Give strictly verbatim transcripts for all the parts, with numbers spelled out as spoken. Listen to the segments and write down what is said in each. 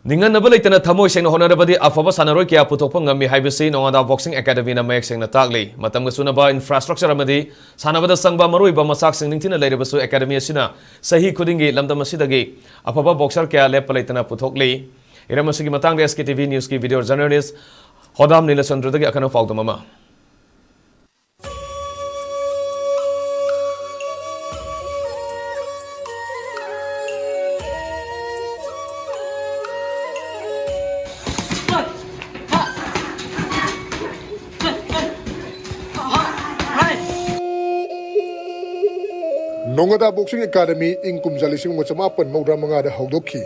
ꯅꯤꯡꯍꯟꯅꯕ ꯂꯩꯇꯅ ꯊꯃꯣꯏ ꯁꯦꯡꯅ ꯍꯣꯠꯅꯔꯕꯗꯤ ꯑꯐꯕ ꯁꯥꯟꯅꯔꯣꯏ ꯀꯌꯥ ꯄꯨꯊꯣꯛꯄ ꯉꯝꯃꯤ ꯍꯥꯏꯕꯁꯤ ꯅꯣꯉꯥꯗꯥ ꯕꯣꯛꯁꯤꯡ ꯑꯦꯀꯥꯗꯃꯤꯅ ꯃꯌꯦꯛ ꯁꯦꯡꯅ ꯇꯥꯛꯂꯤ꯫ ꯃꯇꯝꯒ ꯆꯨꯅꯕ ꯏꯟꯐ꯭ꯔꯥꯁ꯭ꯇ꯭ꯔꯛꯆꯔ ꯑꯃꯗꯤ ꯁꯥꯟꯅꯕꯗ ꯆꯪꯕ ꯃꯔꯨꯑꯣꯏꯕ ꯃꯆꯥꯛꯁꯤꯡ ꯅꯤꯡꯊꯤꯅ ꯂꯩꯔꯕꯁꯨ ꯑꯦꯀꯥꯗꯃꯤ ꯑꯁꯤꯅ ꯆꯍꯤ ꯈꯨꯗꯤꯡꯒꯤ ꯂꯝꯗꯝ ꯑꯁꯤꯗꯒꯤ ꯑꯐꯕ ꯕꯣꯛꯁꯔ ꯀꯌꯥ ꯂꯦꯞꯄ ꯂꯩꯇꯅ ꯄꯨꯊꯣꯛꯂꯤ꯫ ꯍꯤꯔꯝ ꯑꯁꯤꯒꯤ ꯃꯇꯥꯡꯗ ꯑꯦꯁ ꯀꯦ ꯇꯤ ꯚꯤ ꯅ꯭ꯌꯨꯁꯀꯤ ꯚꯤꯗꯤꯑꯣ ꯖꯔꯅꯦꯂꯤꯁ ꯍꯣꯗꯥꯝ ꯅꯤꯂꯆꯟꯗ꯭ꯔꯗꯒꯤ ꯑꯈꯟꯅꯕ ꯄꯥꯎꯗꯝ ꯑꯃ꯫ ꯅꯣꯉꯥꯗꯥ ꯕꯣꯛꯁꯤꯡ ꯑꯦꯀꯥꯗꯃꯤ ꯏꯪ ꯀꯨꯝꯖꯥ ꯂꯤꯁꯤꯡ ꯑꯃ ꯆꯃꯥꯄꯟ ꯃꯧꯗ꯭ꯔꯥ ꯃꯉꯥꯗ ꯍꯧꯗꯣꯛꯈꯤ꯫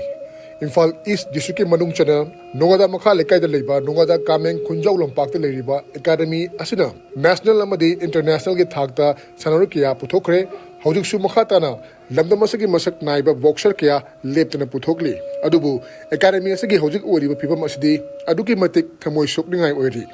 ꯏꯝꯐꯥꯜ ꯏꯁ ꯗꯤꯁꯇ꯭ꯔꯤꯛꯀꯤ ꯃꯅꯨꯡ ꯆꯟꯅ ꯅꯣꯉꯥꯗꯥ ꯃꯈꯥ ꯂꯩꯀꯥꯏꯗ ꯂꯩꯕ ꯅꯣꯉꯥꯗꯥ ꯀꯥꯃꯦꯡ ꯈꯨꯟꯖꯥꯎ ꯂꯝꯄꯥꯛꯇ ꯂꯩꯔꯤꯕ ꯑꯦꯀꯥꯗꯃꯤ ꯑꯁꯤꯅ ꯅꯦꯁꯅꯦꯜ ꯑꯃꯗꯤ ꯏꯟꯇꯔꯅꯦꯁꯅꯦꯜꯒꯤ ꯊꯥꯛꯇ ꯁꯥꯟꯅꯔꯣꯏ ꯀꯌꯥ ꯄꯨꯊꯣꯛꯈ꯭ꯔꯦ꯫ ꯍꯧꯖꯤꯛꯁꯨ ꯃꯈꯥ ꯇꯥꯅ ꯂꯝꯗꯝ ꯑꯁꯤꯒꯤ ꯃꯁꯛ ꯅꯥꯏꯕ ꯕꯣꯛꯁꯔ ꯀꯌꯥ ꯂꯦꯞꯇꯅ ꯄꯨꯊꯣꯛꯂꯤ꯫ ꯑꯗꯨꯕꯨ ꯑꯦꯀꯥꯗꯃꯤ ꯑꯁꯤꯒꯤ ꯍꯧꯖꯤꯛ ꯑꯣꯏꯔꯤꯕ ꯐꯤꯕꯝ ꯑꯁꯤꯗꯤ ꯑꯗꯨꯛꯀꯤ ꯃꯇꯤꯛ ꯊꯃꯣꯏ ꯁꯣꯛꯅꯤꯡꯉꯥꯏ ꯑꯣꯏꯔꯤ꯫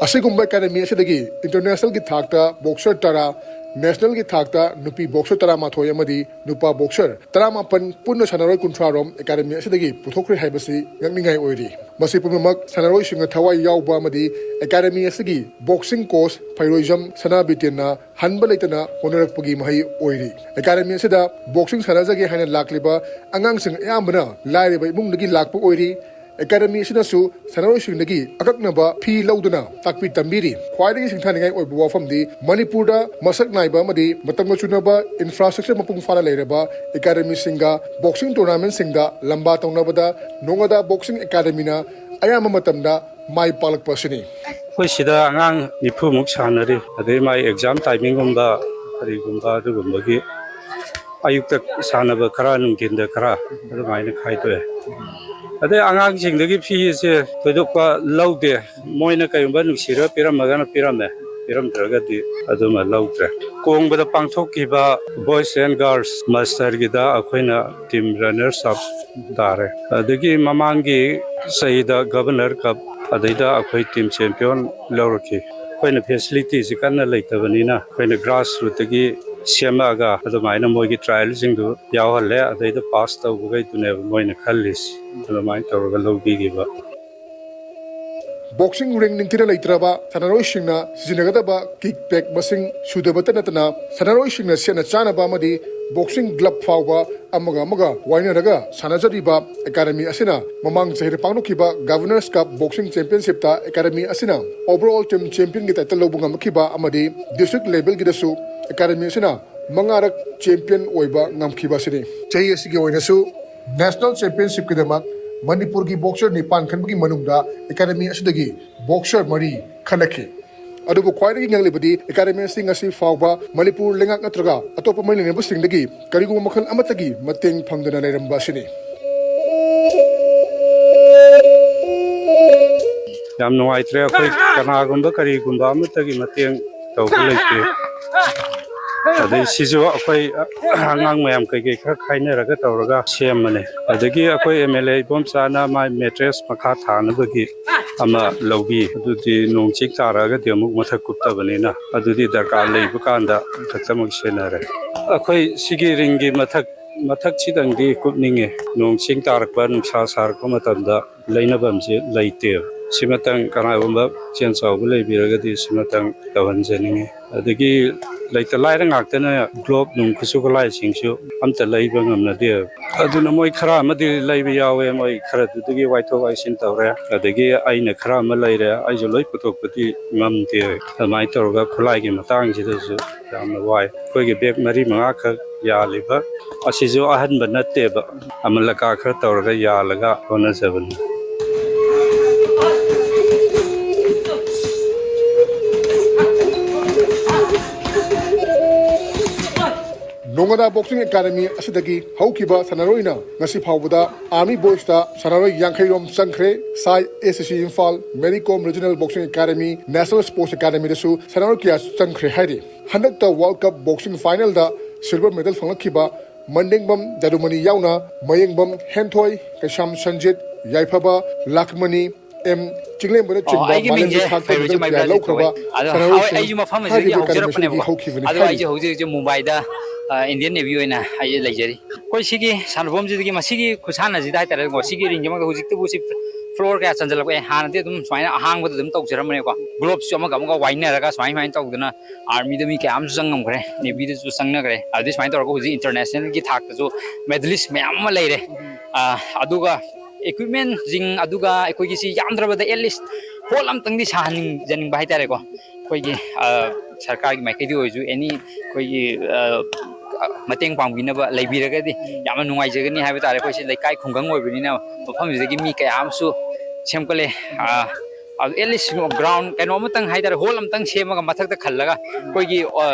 ꯑꯁꯤꯒꯨꯝꯕ ꯑꯦꯀꯥꯗꯃꯤ ꯑꯁꯤꯗꯒꯤ ꯏꯟꯇꯔꯅꯦꯁꯅꯦꯜꯒꯤ ꯊꯥꯛꯇ ꯕꯣꯛꯁꯔ ꯇꯔꯥ, ꯅꯦꯁꯅꯦꯜꯒꯤ ꯊꯥꯛꯇ ꯅꯨꯄꯤ ꯕꯣꯛꯁꯔ ꯇꯔꯥꯃꯥꯊꯣꯏ ꯑꯃꯗꯤ ꯅꯨꯄꯥ ꯕꯣꯛꯁꯔ ꯇꯔꯥꯃꯥꯄꯟ, ꯄꯨꯟꯅ ꯁꯥꯟꯅꯔꯣꯏ ꯀꯨꯟꯊ꯭ꯔꯥ ꯔꯣꯝ ꯑꯦꯀꯥꯗꯃꯤ ꯑꯁꯤꯗꯒꯤ ꯄꯨꯊꯣꯛꯈ꯭ꯔꯦ ꯍꯥꯏꯕꯁꯤ ꯉꯛꯅꯤꯡꯉꯥꯏ ꯑꯣꯏꯔꯤ꯫ ꯃꯁꯤ ꯄꯨꯝꯅꯃꯛ ꯁꯥꯟꯅꯔꯣꯏꯁꯤꯡꯅ ꯊꯋꯥꯏ ꯌꯥꯎꯕ ꯑꯃꯗꯤ ꯑꯦꯀꯥꯗꯃꯤ ꯑꯁꯤꯒꯤ ꯕꯣꯛꯁꯤꯡ ꯀꯣꯆ ꯐꯩꯔꯣꯏꯖꯝ ꯁꯅꯥꯕꯤꯇꯦꯟꯅ ꯍꯟꯕ ꯂꯩꯇꯅ ꯍꯣꯠꯅꯔꯛꯄꯒꯤ ꯃꯍꯩ ꯑꯣꯏꯔꯤ꯫ ꯑꯦꯀꯥꯗꯃꯤ ꯑꯁꯤꯗ ꯕꯣꯛꯁꯤꯡ ꯁꯥꯟꯅꯖꯒꯦ ꯍꯥꯏꯅ ꯂꯥꯛꯂꯤꯕ ꯑꯉꯥꯡꯁꯤꯡ ꯑꯌꯥꯝꯕꯅ ꯂꯥꯏꯔꯕ ꯏꯃꯨꯡꯗꯒꯤ ꯂꯥꯛꯄ ꯑꯣꯏꯔꯤ꯫ ꯑꯦꯀꯥꯗꯃꯤ ꯑꯁꯤꯅꯁꯨ ꯁꯥꯟꯅꯔꯣꯏꯁꯤꯡꯗꯒꯤ ꯑꯀꯛꯅꯕ ꯐꯤ ꯂꯧꯗꯨꯅ ꯇꯥꯛꯄꯤ ꯇꯝꯕꯤꯔꯤ꯫ ꯈ꯭ꯋꯥꯏꯗꯒꯤ ꯁꯤꯡꯊꯥꯅꯤꯡꯉꯥꯏ ꯑꯣꯏꯕ ꯋꯥꯐꯝꯗꯤ ꯃꯅꯤꯄꯨꯔꯗ ꯃꯁꯛ ꯅꯥꯏꯕ ꯑꯃꯗꯤ ꯃꯇꯝꯒ ꯆꯨꯅꯕ ꯏꯟꯐ꯭ꯔꯥꯁ꯭ꯇ꯭ꯔꯛꯆꯔ ꯃꯄꯨꯡ ꯐꯥꯅ ꯂꯩꯔꯕ ꯑꯦꯀꯥꯗꯃꯤꯁꯤꯡꯒ ꯕꯣꯛꯁꯤꯡ ꯇꯣꯔꯅꯥꯃꯦꯟꯁꯤꯡꯗ ꯂꯝꯕꯥ ꯇꯧꯅꯕꯗ ꯅꯣꯉꯥꯗꯥ ꯕꯣꯛꯁꯤꯡ ꯑꯦꯀꯥꯗꯃꯤꯅ ꯑꯌꯥꯝꯕ ꯃꯇꯝꯗ ꯃꯥꯏ ꯄꯥꯛꯂꯛꯄ ꯑꯁꯤꯅꯤ꯫ ꯑꯩꯈꯣꯏ ꯁꯤꯗ ꯑꯉꯥꯡ ꯅꯤꯐꯨꯃꯨꯛ ꯁꯥꯟꯅꯔꯤ꯫ ꯑꯗꯩ ꯃꯥꯏ ꯑꯦꯛꯖꯥꯝ ꯇꯥꯏꯃꯤꯡꯒꯨꯝꯕ ꯀꯔꯤꯒꯨꯝꯕ ꯑꯗꯨꯒꯨꯝꯕꯒꯤ ꯑꯌꯨꯛꯇ ꯁꯥꯟꯅꯕ ꯈꯔ, ꯅꯨꯡꯊꯤꯟꯗ ꯈꯔ ꯑꯗꯨꯃꯥꯏꯅ ꯈꯥꯏꯗꯣꯛꯑꯦ꯫ ꯑꯗꯩ ꯑꯉꯥꯡꯁꯤꯡꯗꯒꯤ ꯐꯤꯁꯦ ꯊꯣꯏꯗꯣꯛꯄ ꯂꯧꯗꯦ꯫ ꯃꯣꯏꯅ ꯀꯔꯤꯒꯨꯝꯕ ꯅꯨꯡꯁꯤꯔ ꯄꯤꯔꯝꯃꯒꯅ ꯄꯤꯔꯝꯃꯦ, ꯄꯤꯔꯝꯗ꯭ꯔꯒꯗꯤ ꯑꯗꯨꯃ ꯂꯧꯗ꯭ꯔꯦ꯫ ꯀꯣꯡꯕꯗ ꯄꯥꯡꯊꯣꯛꯈꯤꯕ Boys and Girls ꯃꯁꯇꯔꯒꯤꯗ ꯑꯩꯈꯣꯏꯅ team runners up ꯇꯥꯔꯦ꯫ ꯑꯗꯒꯤ ꯃꯃꯥꯡꯒꯤ ꯆꯍꯤꯗ Governor Cup, ꯑꯗꯩꯗ ꯑꯩꯈꯣꯏ team champion ꯂꯧꯔꯛꯈꯤ꯫ ꯑꯩꯈꯣꯏꯅ ꯐꯦꯁꯤꯂꯤꯇꯤꯁꯤ ꯀꯟꯅ ꯂꯩꯇꯕꯅꯤꯅ, ꯑꯩꯈꯣꯏꯅ ꯒ꯭ꯔꯥꯁ ꯔꯨꯠꯇꯒꯤ ꯁꯦꯝꯃꯛꯑꯒ ꯑꯗꯨꯃꯥꯏꯅ ꯃꯣꯏꯒꯤ ꯇ꯭ꯔꯥꯏꯌꯦꯜꯁꯤꯡꯗꯨ ꯌꯥꯎꯍꯜꯂꯦ꯫ ꯑꯗꯩꯗ ꯄꯥꯁ ꯇꯧꯕꯈꯩꯗꯨꯅꯦꯕ ꯃꯣꯏꯅ ꯈꯜꯂꯤꯁꯤ꯫ ꯑꯗꯨꯃꯥꯏꯅ ꯇꯧꯔꯒ ꯂꯧꯕꯤꯈꯤꯕ꯫ ꯕꯣꯛꯁꯤꯡ ꯔꯤꯡ ꯅꯤꯡꯊꯤꯅ ꯂꯩꯇ꯭ꯔꯕ, ꯁꯥꯟꯅꯔꯣꯏꯁꯤꯡꯅ ꯁꯤꯖꯤꯟꯅꯒꯗꯕ ꯀꯤꯛ ꯄꯦꯛ ꯃꯁꯤꯡ ꯁꯨꯗꯕꯇ ꯅꯠꯇꯅ, ꯁꯥꯟꯅꯔꯣꯏꯁꯤꯡꯅ ꯁꯦꯠꯅ ꯆꯥꯅꯕ ꯑꯃꯗꯤ ꯕꯣꯛꯁꯤꯡ ꯒ꯭ꯂꯕ ꯐꯥꯎꯕ ꯑꯃꯒ ꯑꯃꯒ ꯋꯥꯏꯅꯔꯒ ꯁꯥꯟꯅꯖꯔꯤꯕ ꯑꯦꯀꯥꯗꯃꯤ ꯑꯁꯤꯅ ꯃꯃꯥꯡ ꯆꯍꯤꯗ ꯄꯥꯡꯊꯣꯛꯈꯤꯕ ꯒꯕꯔꯅꯔꯁ ꯀꯞ ꯕꯣꯛꯁꯤꯡ ꯆꯦꯝꯄꯤꯌꯟꯁꯤꯞꯇ ꯑꯦꯀꯥꯗꯃꯤ ꯑꯁꯤꯅ ꯑꯣꯚꯔꯑꯣꯜ ꯇꯤꯝ ꯆꯦꯝꯄꯤꯌꯟꯒꯤ ꯇꯥꯏꯇꯜ ꯂꯧꯕ ꯉꯝꯈꯤꯕ ꯑꯃꯗꯤ ꯗꯤꯁꯇ꯭ꯔꯤꯛ ꯂꯦꯚꯦꯜꯒꯤꯗꯁꯨ ꯑꯦꯀꯥꯗꯃꯤ ꯑꯁꯤꯅ ꯃꯉꯥꯔꯛ ꯆꯦꯝꯄꯤꯌꯟ ꯑꯣꯏꯕ ꯉꯝꯈꯤꯕ ꯑꯁꯤꯅꯤ꯫ ꯆꯍꯤ ꯑꯁꯤꯒꯤ ꯑꯣꯏꯅꯁꯨ ꯅꯦꯁꯅꯦꯜ ꯆꯦꯝꯄꯤꯌꯟꯁꯤꯞꯀꯤꯗꯃꯛ ꯃꯅꯤꯄꯨꯔꯒꯤ ꯕꯣꯛꯁꯔ ꯅꯤꯄꯥꯟ ꯈꯟꯕꯒꯤ ꯃꯅꯨꯡꯗ ꯑꯦꯀꯥꯗꯃꯤ ꯑꯁꯤꯗꯒꯤ ꯕꯣꯛꯁꯔ ꯃꯔꯤ ꯈꯜꯂꯛꯈꯤ꯫ ꯑꯗꯨꯕꯨ ꯈ꯭ꯋꯥꯏꯗꯒꯤ ꯉꯛꯂꯤꯕꯗꯤ ꯑꯦꯀꯥꯗꯃꯤ ꯑꯁꯤ ꯉꯁꯤ ꯐꯥꯎꯕ ꯃꯅꯤꯄꯨꯔ ꯂꯩꯉꯥꯛ ꯅꯠꯇ꯭ꯔꯒ ꯑꯇꯣꯞꯄ ꯃꯔꯤ ꯂꯩꯅꯕꯁꯤꯡꯗꯒꯤ ꯀꯔꯤꯒꯨꯝꯕ ꯃꯈꯜ ꯑꯃꯠꯇꯒꯤ ꯃꯇꯦꯡ ꯐꯪꯗꯅ ꯂꯩꯔꯝꯕ ꯑꯁꯤꯅꯤ꯫ ꯌꯥꯝ ꯅꯨꯡꯉꯥꯏꯇ꯭ꯔꯦ꯫ ꯑꯩꯈꯣꯏ ꯀꯅꯥꯒꯨꯝꯕ ꯀꯔꯤꯒꯨꯝꯕ ꯑꯃꯠꯇꯒꯤ ꯃꯇꯦꯡ ꯇꯧꯕ ꯂꯩꯇꯦ꯫ ꯑꯗꯩ ꯁꯤꯁꯨ ꯑꯩꯈꯣꯏ ꯑꯉꯥꯡ ꯃꯌꯥꯝ ꯀꯩꯀꯩ ꯈꯔ ꯈꯥꯏꯅꯔꯒ ꯇꯧꯔꯒ ꯁꯦꯝꯕꯅꯦ꯫ ꯑꯗꯒꯤ ꯑꯩꯈꯣꯏ ꯑꯦꯝ ꯑꯦꯜ ꯑꯦ ꯏꯕꯣꯝꯆꯥꯅ ꯃꯥꯏ ꯃꯦꯇ꯭ꯔꯦꯁ ꯃꯈꯥ ꯊꯥꯅꯕꯒꯤ ꯑꯃ ꯂꯧꯕꯤ꯫ ꯑꯗꯨꯗꯤ ꯅꯣꯡ ꯆꯤꯡ ꯇꯥꯔꯛꯑꯒꯗꯤ ꯑꯃꯨꯛ ꯃꯊꯛ ꯀꯨꯞꯇꯕꯅꯤꯅ, ꯑꯗꯨꯗꯤ ꯗꯔꯀꯥꯔ ꯂꯩꯕ ꯀꯥꯟꯗ ꯈꯛꯇꯃꯛ ꯁꯤꯖꯤꯟꯅꯔꯦ꯫ ꯑꯩꯈꯣꯏ ꯁꯤꯒꯤ ꯔꯤꯡꯒꯤ ꯃꯊꯛ ꯃꯊꯛꯁꯤꯗꯪꯗꯤ ꯀꯨꯞꯅꯤꯡꯉꯦ꯫ ꯅꯣꯡ ꯆꯤꯡ ꯇꯥꯔꯛꯄ, ꯅꯨꯡꯁꯥ ꯁꯥꯔꯛꯄ ꯃꯇꯝꯗ ꯂꯩꯅꯐꯝꯁꯦ ꯂꯩꯇꯦꯕ꯫ ꯁꯤꯃꯇꯪ ꯀꯅꯥꯒꯨꯝꯕ ꯆꯦꯟ ꯆꯥꯎꯕ ꯂꯩꯕꯤꯔꯒꯗꯤ ꯁꯤꯃꯇꯪ ꯇꯧꯍꯟꯖꯅꯤꯡꯉꯤ꯫ ꯑꯗꯒꯤ ꯂꯩꯇ ꯂꯥꯏꯔ ꯉꯥꯛꯇꯅ ꯒ꯭ꯂꯣꯞ ꯅꯨꯡ ꯈꯨꯠꯁꯨ ꯈꯨꯠꯂꯥꯏꯁꯤꯡꯁꯨ ꯑꯝꯇ ꯂꯩꯕ ꯉꯝꯅꯗꯦꯕ꯫ ꯑꯗꯨꯅ ꯃꯣꯏ ꯈꯔ ꯑꯃꯗꯤ ꯂꯩꯕ ꯌꯥꯎꯋꯦ꯫ ꯃꯣꯏ ꯈꯔꯗꯨꯗꯒꯤ ꯋꯥꯏꯊꯣꯛ ꯋꯥꯏꯁꯤꯟ ꯇꯧꯔꯦ꯫ ꯑꯗꯒꯤ ꯑꯩꯅ ꯈꯔ ꯑꯃ ꯂꯩꯔꯦ꯫ ꯑꯩꯁꯨ ꯂꯣꯏ ꯄꯨꯊꯣꯛꯄꯗꯤ ꯉꯝꯗꯦ꯫ ꯑꯗꯨꯃꯥꯏꯅ ꯇꯧꯔꯒ ꯈꯨꯠꯂꯥꯏꯒꯤ ꯃꯇꯥꯡꯁꯤꯗꯁꯨ ꯌꯥꯝꯅ ꯋꯥꯏ꯫ ꯑꯩꯈꯣꯏꯒꯤ ꯕꯦꯒ ꯃꯔꯤ ꯃꯉꯥꯈꯛ ꯌꯥꯜꯂꯤꯕ ꯑꯁꯤꯁꯨ ꯑꯍꯟꯕ ꯅꯠꯇꯦꯕ꯫ ꯑꯃꯂꯀꯥ ꯈꯔ ꯇꯧꯔꯒ ꯌꯥꯜꯂꯒ ꯍꯣꯠꯅꯖꯕꯅꯤ꯫ ꯅꯣꯉꯥꯗꯥ ꯕꯣꯛꯁꯤꯡ ꯑꯦꯀꯥꯗꯃꯤ ꯑꯁꯤꯗꯒꯤ ꯍꯧꯈꯤꯕ ꯁꯥꯟꯅꯔꯣꯏꯅ ꯉꯁꯤ ꯐꯥꯎꯕꯗ ꯑꯥꯔꯃꯤ ꯕꯣꯏꯁꯇ ꯁꯥꯟꯅꯔꯣꯏ ꯌꯥꯡꯈꯩ ꯔꯣꯝ ꯆꯪꯈ꯭ꯔꯦ꯫ SAI S C Imphal, Mary Kom regional boxing academy, national sports ꯑꯦꯀꯥꯗꯃꯤꯗꯁꯨ ꯁꯥꯟꯅꯔꯣꯏ ꯀꯌꯥ ꯆꯪꯈ꯭ꯔꯦ ꯍꯥꯏꯔꯤ꯫ ꯍꯟꯗꯛꯇ ꯋꯥꯔꯜ ꯀꯞ ꯕꯣꯛꯁꯤꯡ ꯐꯥꯏꯅꯦꯜꯗ ꯁꯤꯜꯚꯔ ꯃꯦꯗꯜ ꯐꯪꯂꯛꯈꯤꯕ ꯃꯟꯗꯦꯡꯕꯝ ꯖꯥꯗꯨꯃꯅꯤ ꯌꯥꯎꯅ ꯃꯌꯦꯡꯕꯝ ꯍꯦꯟꯊꯣꯏ, ꯀꯩꯁꯥꯝ ꯁꯟꯖꯤꯠ, ꯌꯥꯏꯐꯕ ꯂꯥꯈꯃꯅꯤ, ꯑꯦꯝ ꯆꯤꯡꯂꯦꯝꯕꯅꯆꯤꯡꯕ ꯑꯣ, ꯑꯩꯒꯤ ꯃꯥꯂꯦꯝꯒꯤ ꯃꯤꯡꯁꯦ ꯁꯥꯟꯅ ꯐꯩꯔꯨꯆꯤꯡ ꯄ꯭ꯔꯤꯃꯤꯌꯔ ꯃꯩꯕ꯭ꯔꯥꯖꯤꯠ ꯀꯧꯋꯦ꯫ ꯂꯧꯈ꯭ꯔꯕ ꯑꯗꯣ ꯁꯥꯟꯅꯔꯣꯏꯁꯤꯡ ꯑꯩꯁꯨ ꯃꯐꯝ ꯑꯁꯤꯗꯒꯤ ꯍꯥꯏꯔꯤꯕ ꯍꯧꯖꯔꯛꯄꯅꯦꯕꯀꯣ꯫ ꯑꯦꯀꯥꯗꯃꯤꯁꯤꯗꯒꯤ ꯍꯧꯈꯤꯕꯅꯤ ꯑꯗꯣ ꯑꯩꯁꯦ ꯍꯥꯏꯔꯤ꯫ ꯍꯧꯖꯤꯛ ꯍꯧꯖꯤꯛ ꯃꯨꯝꯕꯥꯏꯗ, ꯑ, ꯏꯟꯗꯤꯌꯟ ꯅꯦꯚꯤ ꯑꯣꯏꯅ ꯑꯩꯁꯦ ꯂꯩꯖꯔꯤ꯫ ꯑꯩꯈꯣꯏ ꯁꯤꯒꯤ ꯁꯥꯟꯅꯐꯝꯁꯤꯗꯒꯤ ꯃꯁꯤꯒꯤ ꯈꯨꯁꯥꯟꯅꯁꯤꯗ ꯍꯥꯏꯇꯥꯔꯦꯀꯣ, ꯁꯤꯒꯤ ꯔꯤꯡꯁꯤꯃꯛꯇ ꯍꯧꯖꯤꯛꯇꯕꯨ ꯁꯤ ꯐ꯭ꯂꯣꯔ ꯀꯌꯥ ꯆꯟꯁꯤꯜꯂꯛꯑꯦ꯫ ꯍꯥꯟꯅꯗꯤ ꯑꯗꯨꯝ ꯁꯨꯃꯥꯏꯅ ꯑꯍꯥꯡꯕꯗ ꯑꯗꯨꯝ ꯇꯧꯖꯔꯝꯕꯅꯦꯀꯣ꯫ ꯒ꯭ꯂꯣꯞꯁꯨ ꯑꯃꯒ ꯑꯃꯒ ꯋꯥꯏꯅꯔꯒ ꯁꯨꯃꯥꯏ ꯁꯨꯃꯥꯏꯅ ꯇꯧꯗꯅ ꯑꯥꯔꯃꯤꯗ ꯃꯤ ꯀꯌꯥ ꯑꯃꯁꯨ ꯆꯪꯉꯝꯈ꯭ꯔꯦ, ꯅꯦꯚꯤꯗꯁꯨ ꯆꯪꯅꯈ꯭ꯔꯦ꯫ ꯑꯗꯨꯗꯤ ꯁꯨꯃꯥꯏꯅ ꯇꯧꯔꯒ ꯍꯧꯖꯤꯛ ꯏꯟꯇꯔꯅꯦꯁꯅꯦꯜꯒꯤ ꯊꯥꯛꯇꯁꯨ ꯃꯦꯗꯂꯤꯁ ꯃꯌꯥꯝ ꯑꯃ ꯂꯩꯔꯦ꯫ ꯑ, ꯑꯗꯨꯒ ꯏꯀ꯭ꯋꯤꯞꯃꯦꯟꯁꯤꯡ, ꯑꯗꯨꯒ ꯑꯩꯈꯣꯏꯒꯤ ꯁꯤ ꯌꯥꯝꯗ꯭ꯔꯕꯗ ꯑꯦꯠꯂꯤꯁ ꯍꯣꯜ ꯑꯃꯇꯪꯗꯤ ꯁꯥꯍꯟꯅꯤꯡꯖꯅꯤꯡꯕ ꯍꯥꯏꯇꯥꯔꯦꯀꯣ꯫ ꯑꯩꯈꯣꯏꯒꯤ, ꯑ, ꯁꯔꯀꯥꯔꯒꯤ ꯃꯥꯏꯀꯩꯗꯒꯤ ꯑꯣꯏꯔꯁꯨ ꯑꯦꯅꯤ ꯑꯩꯈꯣꯏꯒꯤ, ꯑ, ꯃꯇꯦꯡ ꯄꯥꯡꯕꯤꯅꯕ ꯂꯩꯕꯤꯔꯒꯗꯤ ꯌꯥꯝꯅ ꯅꯨꯡꯉꯥꯏꯖꯒꯅꯤ ꯍꯥꯏꯕ ꯇꯥꯔꯦ꯫ ꯑꯩꯈꯣꯏꯁꯤ ꯂꯩꯀꯥꯏ ꯈꯨꯡꯒꯪ ꯑꯣꯏꯕꯅꯤꯅ ꯃꯐꯝꯁꯤꯗꯒꯤ ꯃꯤ ꯀꯌꯥ ꯑꯃꯁꯨ ꯁꯦꯝꯒꯠꯂꯦ꯫ ꯑ, ꯑꯦꯠꯂꯤꯁ ꯒ꯭ꯔꯥꯎꯟ ꯀꯩꯅꯣ ꯑꯃꯇꯪ ꯍꯥꯏꯇꯥꯔꯦ, ꯍꯣꯜ ꯑꯃꯇꯪ ꯁꯦꯝꯃꯒ ꯃꯊꯛꯇ ꯈꯜꯂꯒ ꯑꯩꯈꯣꯏꯒꯤ, ꯑ,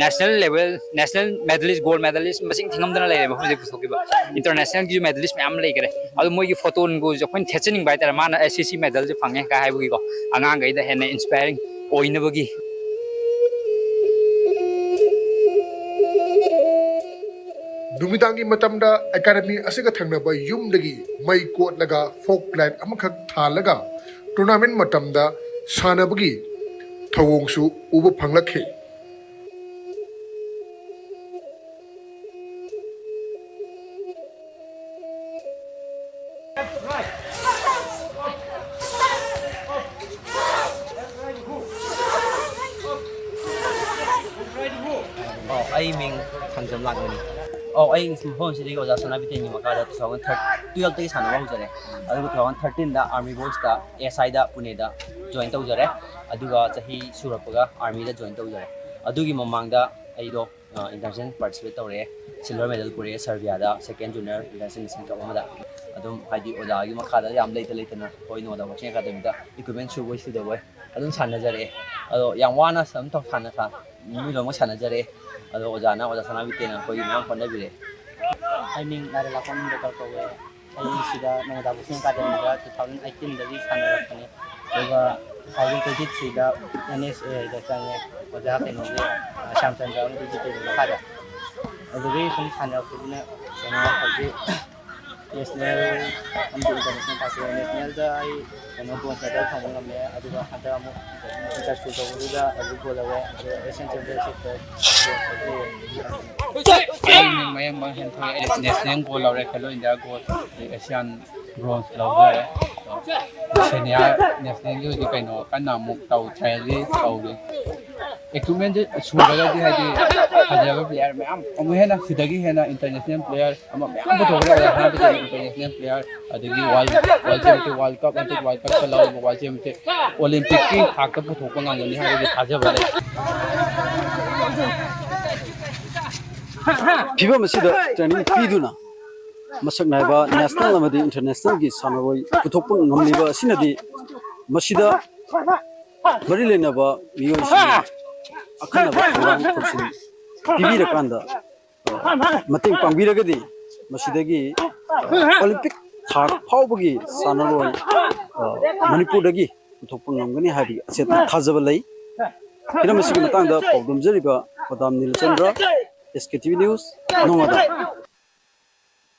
national level, national medalist, gold medalist ꯃꯁꯤꯡ ꯊꯤꯉꯝꯗꯅ ꯂꯩꯔꯦꯕ ꯃꯐꯝꯁꯤꯗ ꯄꯨꯊꯣꯛꯈꯤꯕ꯫ ꯏꯟꯇꯔꯅꯦꯁꯅꯦꯜꯒꯤꯁꯨ ꯃꯦꯗꯂꯤꯁ ꯃꯌꯥꯝ ꯑꯃ ꯂꯩꯈꯔꯦ꯫ ꯑꯗꯣ ꯃꯣꯏꯒꯤ ꯐꯣꯇꯣꯒꯁꯦ ꯑꯩꯈꯣꯏꯅ ꯊꯦꯠꯆꯅꯤꯡꯕ ꯍꯥꯏꯇꯥꯔꯦ, ꯃꯥꯅ ꯑꯦ ꯁꯤ ꯁꯤ ꯃꯦꯗꯜꯁꯦ ꯐꯪꯉꯦ ꯀꯥꯏ ꯍꯥꯏꯕꯒꯤꯀꯣ, ꯑꯉꯥꯡꯈꯩꯗ ꯍꯦꯟꯅ ꯏꯟꯁꯄꯥꯏꯔꯤꯡ ꯑꯣꯏꯅꯕꯒꯤ꯫ ꯅꯨꯃꯤꯗꯥꯡꯒꯤ ꯃꯇꯝꯗ ꯑꯦꯀꯥꯗꯃꯤ ꯑꯁꯤꯒ ꯊꯪꯅꯕ ꯌꯨꯝꯗꯒꯤ ꯃꯩ ꯀꯣꯠꯂꯒ ꯐꯣꯛ ꯂꯥꯏꯠ ꯑꯃꯈꯛ ꯊꯥꯜꯂꯒ ꯇꯣꯔꯅꯥꯃꯦꯟ ꯃꯇꯝꯗ ꯁꯥꯟꯅꯕꯒꯤ ꯊꯧꯑꯣꯡꯁꯨ ꯎꯕ ꯐꯪꯂꯛꯈꯤ꯫ ꯑꯣ, ꯑꯩ ꯃꯤꯡ ꯊꯥꯡꯖꯝ ꯂꯥꯡꯕꯅꯤ꯫ ꯑꯣ, ꯑꯩ ꯃꯐꯝ ꯑꯁꯤꯗꯒꯤ ꯑꯣꯖꯥ ꯁꯅꯥꯕꯤꯇꯦꯟꯒꯤ ꯃꯈꯥꯗ two thousand twelve ꯇꯒꯤ ꯁꯥꯟꯅꯕ ꯍꯧꯖꯔꯦ꯫ ꯑꯗꯨꯒ two thousand thirteen ꯗ ꯑꯥꯔꯃꯤ ꯕꯣꯏꯁꯇ ꯑꯦꯁ ꯑꯥꯏꯗ ꯄꯨꯅꯦꯗ ꯖꯣꯏꯟ ꯇꯧꯖꯔꯦ꯫ ꯑꯗꯨꯒ ꯆꯍꯤ ꯁꯨꯔꯛꯄꯒ ꯑꯥꯔꯃꯤꯗ ꯖꯣꯏꯟ ꯇꯧꯖꯔꯦ꯫ ꯑꯗꯨꯒꯤ ꯃꯃꯥꯡꯗ ꯑꯩꯗꯣ, ꯑ, ꯏꯟꯇꯔꯅꯦꯁꯅꯦꯜ ꯄꯥꯔꯇꯤꯁꯤꯄꯦꯠ ꯇꯧꯔꯛꯑꯦ꯫ ꯁꯤꯜꯚꯔ ꯃꯦꯗꯜ ꯄꯨꯔꯛꯑꯦ ꯁꯔꯕꯤꯌꯥꯗ, ꯁꯦꯀꯦꯟ ꯖꯨꯅꯤꯌꯔ ꯏꯟꯇꯔꯅꯦꯁꯅꯦꯜ ꯅꯦꯁꯅꯦꯜ ꯀꯞ ꯑꯃꯗ꯫ ꯑꯗꯨꯝ ꯍꯥꯏꯗꯤ ꯑꯣꯖꯥꯒꯤ ꯃꯈꯥꯗ ꯌꯥꯝ ꯂꯩꯇ ꯂꯩꯇꯅ ꯑꯩꯈꯣꯏ ꯅꯣꯡꯃꯗ ꯕꯣꯛꯁꯤꯡ ꯑꯦꯀꯥꯗꯃꯤꯗ ꯏꯀ꯭ꯋꯤꯞꯃꯦꯟ ꯁꯨꯕꯣꯏ ꯁꯨꯗꯕꯣꯏ ꯑꯗꯨꯝ ꯁꯥꯟꯅꯖꯔꯛꯑꯦ꯫ ꯑꯗꯣ ꯌꯥꯝ ꯋꯥꯅ ꯑꯗꯨꯝ ꯇꯧ-, ꯁꯥꯟꯅ ꯁꯥ-, ꯃꯤ ꯂꯣꯏꯅꯃꯛ ꯁꯥꯟꯅꯖꯔꯛꯑꯦ꯫ ꯑꯗꯣ ꯑꯣꯖꯥꯅ, ꯑꯣꯖꯥ ꯁꯅꯥꯕꯤꯇꯦꯟꯅ ꯑꯩꯈꯣꯏꯒꯤ ꯃꯌꯥꯝ ꯍꯣꯠꯅꯕꯤꯔꯦ꯫ ꯑꯩ ꯃꯤꯡ ꯂꯥꯏꯔꯦꯜꯂꯥꯛꯄꯝ ꯗꯣꯛꯇꯔ ꯀꯧꯋꯦ꯫ ꯑꯩ ꯁꯤꯗ ꯅꯣꯡꯃꯗ ꯕꯣꯛꯁꯤꯡ ꯑꯦꯀꯥꯗꯃꯤꯗ two thousand eighteen ꯗꯒꯤ ꯁꯥꯟꯅꯔꯛꯄꯅꯦ꯫ ꯑꯗꯨꯒ two thousand twenty three ꯗ ꯑꯦꯟ ꯑꯦꯁ ꯑꯦꯗ ꯆꯪꯉꯦ꯫ ꯑꯣꯖꯥ ꯀꯩꯅꯣꯒꯤ, ꯑ, ꯁ꯭ꯌꯥꯝꯆꯟꯗ꯭ꯔ ꯑꯃꯗꯤ ꯖꯤꯇꯦꯟꯒꯤ ꯃꯈꯥꯗ꯫ ꯑꯗꯨꯗꯒꯤ ꯁꯨꯝ ꯁꯥꯟꯅꯔꯛꯄꯗꯨꯅ ꯀꯩꯅꯣ ꯍꯧꯖꯤꯛ ꯅꯦꯁꯅꯦꯜ ꯑꯃꯗꯤ ꯏꯟꯇꯔꯅꯦꯁꯅꯦꯜ ꯊꯥꯛꯇ ꯅꯦꯁꯅꯦꯜꯗ ꯑꯩ ꯀꯩꯅꯣ ꯕ꯭ꯔꯣꯟꯖ ꯃꯦꯗꯜ ꯐꯪꯕ ꯉꯝꯃꯦ, ꯑꯗꯨꯒ ꯍꯟꯗꯛ ꯑꯃꯨꯛ ꯏꯟꯇꯔ ꯁ꯭ꯀꯨꯜ ꯇꯧꯕꯗꯨꯗ ꯑꯗꯨ ꯒꯣꯜ ꯂꯧꯔꯦ, ꯑꯗꯨꯒ ꯑꯦꯁꯤꯌꯥꯟ ꯆꯦꯝꯄꯤꯌꯟꯁꯤꯞꯇ ꯕ꯭ꯔꯣꯟꯖ ꯃꯦꯗꯜ ꯐꯪꯉꯦ꯫ ꯑꯩ ꯃꯌꯥꯝ ꯃꯌꯥꯝ ꯍꯦꯟꯊꯣꯛꯑꯦ, ꯅꯦꯁꯅꯦꯜ ꯒꯣꯜ ꯂꯧꯔꯦ, ꯈꯦꯂꯣ ꯏꯟꯗꯤꯌꯥ ꯒꯣꯜ, ꯑꯗꯩ ꯑꯦꯁꯤꯌꯥꯟ ꯕ꯭ꯔꯣꯟꯖ ꯂꯧꯖꯔꯦ꯫ ꯁꯦꯅꯤꯌꯔ ꯅꯦꯁꯅꯦꯜꯒꯤ ꯍꯧꯖꯤꯛ ꯀꯩꯅꯣ ꯀꯟꯅ ꯑꯃꯨꯛ ꯇꯧ, ꯇ꯭ꯔꯥꯏꯌꯦꯜꯗꯤ ꯇꯧꯔꯤ꯫ ꯏꯀ꯭ꯋꯤꯞꯃꯦꯟꯁꯦ ꯁꯨꯔꯒꯗꯤ ꯍꯥꯏꯗꯤ ꯐꯖꯕ ꯄ꯭ꯂꯦꯌꯔ ꯃꯌꯥꯝ ꯑꯃꯨꯛ ꯍꯦꯟꯅ ꯁꯤꯗꯒꯤ ꯍꯦꯟꯅ ꯏꯟꯇꯔꯅꯦꯁꯅꯦꯜ ꯄ꯭ꯂꯦꯌꯔ ꯑꯃ ꯃꯌꯥꯝ ꯄꯨꯊꯣꯛꯈ꯭ꯔꯦ꯫ ꯍꯥꯏꯕꯗꯤ ꯏꯟꯇꯔꯅꯦꯁꯅꯦꯜ ꯄ꯭ꯂꯦꯌꯔ ꯑꯗꯒꯤ world world champion, world cup ꯅꯠꯇ꯭ꯔꯒ ꯋꯥꯔꯜ ꯀꯞꯇ ꯂꯧꯔꯤꯕ ꯋꯥꯔꯜ ꯆꯦꯝꯄꯤꯌꯟꯁꯦ ꯑꯣꯂꯤꯝꯄꯤꯛꯀꯤ ꯊꯥꯛꯇ ꯄꯨꯊꯣꯛꯄ ꯉꯝꯒꯅꯤ ꯍꯥꯏꯕꯒꯤ ꯊꯥꯖꯕ ꯂꯩ꯫ ꯐꯤꯕꯝ ꯑꯁꯤꯗ ꯇ꯭ꯔꯦꯅꯤꯡ ꯄꯤꯗꯨꯅ ꯃꯁꯛ ꯅꯥꯏꯕ ꯅꯦꯁꯅꯦꯜ ꯑꯃꯗꯤ ꯏꯟꯇꯔꯅꯦꯁꯅꯦꯜꯒꯤ ꯁꯥꯟꯅꯔꯣꯏ ꯄꯨꯊꯣꯛꯄ ꯉꯝꯂꯤꯕ ꯑꯁꯤꯅꯗꯤ ꯃꯁꯤꯗ ꯃꯔꯤ ꯂꯩꯅꯕ ꯃꯤꯑꯣꯏꯁꯤꯡꯅ ꯑꯈꯟꯅꯕ ꯊꯧꯔꯥꯡ ꯊꯧꯁꯤꯜ ꯄꯤꯕꯤꯔꯀꯥꯟꯗ ꯃꯇꯦꯡ ꯄꯥꯡꯕꯤꯔꯒꯗꯤ ꯃꯁꯤꯗꯒꯤ ꯑꯣꯂꯤꯝꯄꯤꯛ ꯊꯥꯛ ꯐꯥꯎꯕꯒꯤ ꯁꯥꯟꯅꯔꯣꯏ ꯃꯅꯤꯄꯨꯔꯗꯒꯤ ꯄꯨꯊꯣꯛꯄ ꯉꯝꯒꯅꯤ ꯍꯥꯏꯕꯒꯤ ꯑꯆꯦꯠꯄ ꯊꯥꯖꯕ ꯂꯩ꯫ ꯍꯤꯔꯝ ꯑꯁꯤꯒꯤ ꯃꯇꯥꯡꯗ ꯄꯥꯎꯗꯝꯖꯔꯤꯕ ꯄꯗꯥꯝ ꯅꯤꯂꯆꯟꯗ꯭ꯔ, S K T V News, ꯅꯣꯡꯃꯗ꯫